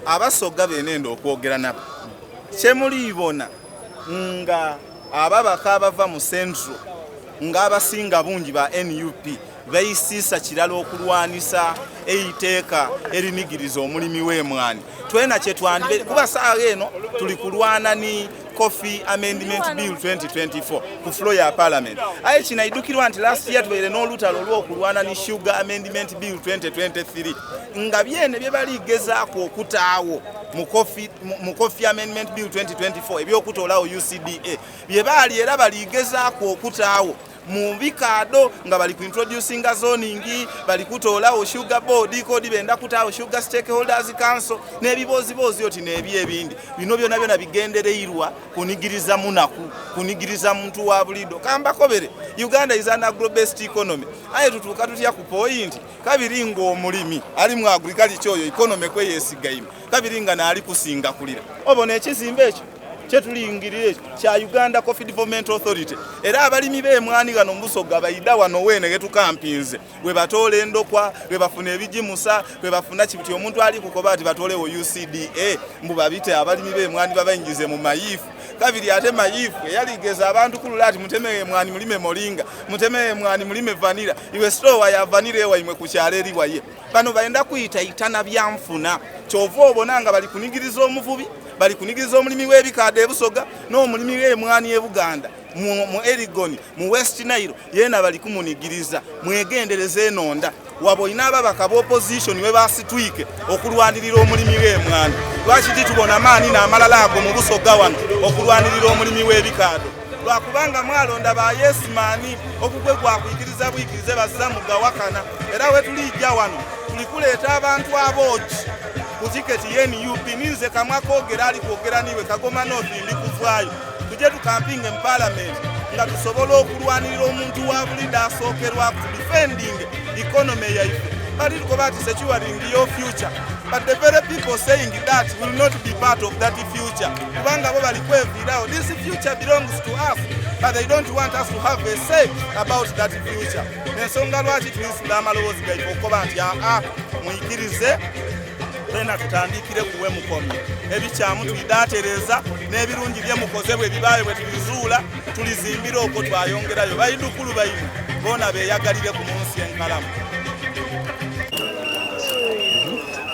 Abasoga benenda okwogera nabo kyemulibona nga ababaka abava mu Central nga abasinga bungi ba nup baisiisa kirala okulwanisa eiteeka erinigiriza omulimi w'emwani. Twena kyetwandibe kuba saagha eno tuli kulwana ni Coffee Amendment Bill 2024 ku floor ya Parliament. Aye kinaidukirwa nti last year tubaire n'olutalo olw'okulwana ni Sugar Amendment Bill 2023 nga byene bye baligezaaku okutaawo mu Coffee Amendment Bill 2024 eby'okutoolawo UCDA bye baali era baligezaaku okutaawo mu bikaado nga bali ku introducinga zoning, bali kutoolawo sugar board kodi, benda kutaawo Sugar Stakeholders Council n'ebibooziboozi oti n'ebyo ebindi. Bino byona byona bigendereirwa kunigiriza munaku, kunigiriza muntu wa bulido. Kambakobere, Uganda is an agro based economy, aye tutuuka tutya ku point kabiri ng'omulimi ali mu agriculture oyo economy kweyesigaime kabiri nga naali kusinga kulira? Obona ekizimbe ekyo kyetulingirira, ekyo kya Uganda Coffee Development Authority, era abalimi b'emwani gano mubusoga baida wano weene getukampinze bwe batoola endokwa, bwe bafuna ebigimusa, bwe bafuna kibuti. Omuntu ali kukoba ati batoolewo UCDA, mbu babite abalimi b'emwani babayingize mu mayiifu kabiri, ate mayiifu eyaligeza abantu kulula ati muteme emwani mulime moringa, muteme emwani mulime vanilla. Iwe store ya vanilla ewaimwe ku kyalo eri waye? Bano benda kuyitaitana byanfuna. Kyova obona nga bali kunigiriza omuvubi, bali kunigiriza omulimi w'ebikaado ebusoga n'omulimi w'emwani e Buganda, mu Elgon, mu West Nile yena bali kumunigiriza. Mwegendereza enonda waba olina ababaka b'opposition we basitwike okulwanirira omulimi w'emwani. Lwaki titubona maani n'amalala ago mu Busoga wano okulwanirira omulimi w'ebikaado? Lwakubanga mwalonda ba yes man, okugwe gwakwikiriza bwikirize bazza mugawakana. Era we tulijja wano tuli kuleeta abantu aboogi ku tiketi ye NUP. Ninze kamwa koogera, ali kwogera niwe Kagoma North, ndi kuvaayo tujje tukampinge mu Parliament nga tusobola okulwanirira omuntu wa bulidde asookerwaku, to defending economy yaife. Bali tukoba ati securing your future, but the very people saying that will not be part of that future, kubanga bo bali kweviirawo. This future belongs to us, but they don't want us to have a say about that future. Ensonga lwaki tuyisula amaloboozi gaife okukoba nti aa, muyikirize twena tutandikire kuwe mukomye ebikyamu, tuidatereza n'ebirungi bye mukoze bwe bibaayo bwe tubizuula tulizimbira okwo twayongerayo. Baidukulu baimwe boona beeyagalire ku munsi enkalamu.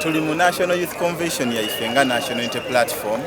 Tuli mu National Youth Convention yaife nga National Unity Platform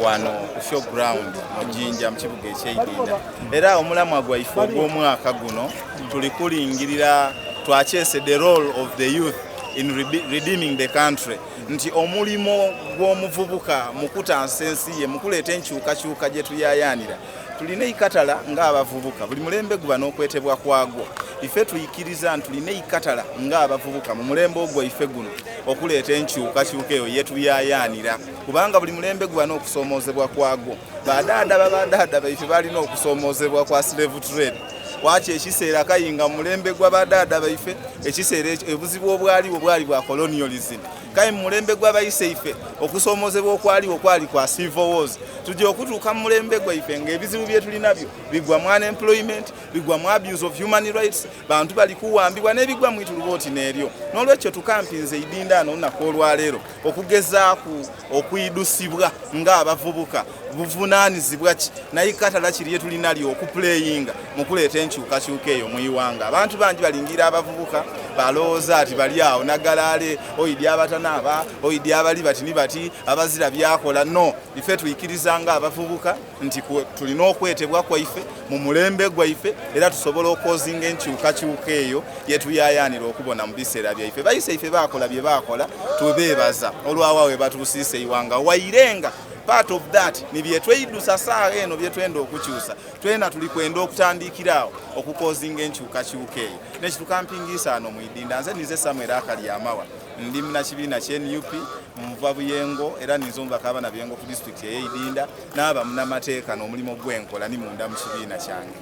wano ku show ground mu Jinja, mu kibuga ekyeidinda. Era omulamwa gwaife ogw'omwaka guno tuli kulingirira, twakyese "The role of the youth in redeeming the country", nti omulimu gw'omuvubuka mu kutansa ensi ye, mu kuleeta enkyukakyuka gye tuyayaanira. Tulina eikatala ng'abavubuka. Buli mulembe guba n'okwetebwa kwagwo. Ife tuyikiriza nti tulina eikatala ng'abavubuka mu mulembe ogwaife guno okuleeta enkyukakyuka eyo yetuyayaanira, kubanga buli mulembe guba n'okusomoozebwa kwagwo. Badaada babadaada baife balina okusomoozebwa kwa slave trade. Waki ekiseera kayinga mu mulembe gwa badaada baife, ekiseera ekyo obuzibu obwaliwo bwali bwa colonialism. Kaye mu mulembe gw'abayise ife okusomoozebwa okwaliwo kwali kwa civil wars. Tujja okutuuka mu mulembe gwaife ng'ebizibu bye tulinabyo bigwa mu unemployment, bigwa mu abuse of human rights, bantu bali kuwambibwa n'ebigwa mu itulubooti n'eryo. N'olwekyo tukampinze idindaano olunaku olwaleero okugezaaku okwidusibwa ng'abavubuka buvunaanyizibwa ki naye katala kiri yetulinalyo okupuleyinga mu kuleeta enkyukakyuka eyo mu iwanga. Abantu bangi balingira abavubuka balowooza ati bali awo nagalaale, oidi abatanaaba, oidi abali bati ni bati abazira byakola. No, ife tuyikiriza nga abavubuka nti tulina okwetebwa kwaife mu mulembe gwaife, era tusobola okwozinga enkyukakyuka eyo yetuyayaanira okubona mu biseera byaife. Bayise ife bakola bye bakola, tubeebaza olwawawe batuusiise iwanga, wairenga part of that ni byetweidusa saawa eno byetwenda okukyusa. Twena tuli kwenda okutandikira awo okukozinga enkyukakyuka eyo nekitukampingisa ano mwidinda. Nze nize Samuel Akalyamawa, ndi munakibiina kye NUP, nva Buyengo, era ninze omubaka abaana Buyengo ku disitulikiti ey'eidinda, n'aba munamateeka n'omulimu gwenkola ni munda mu kibiina kyange.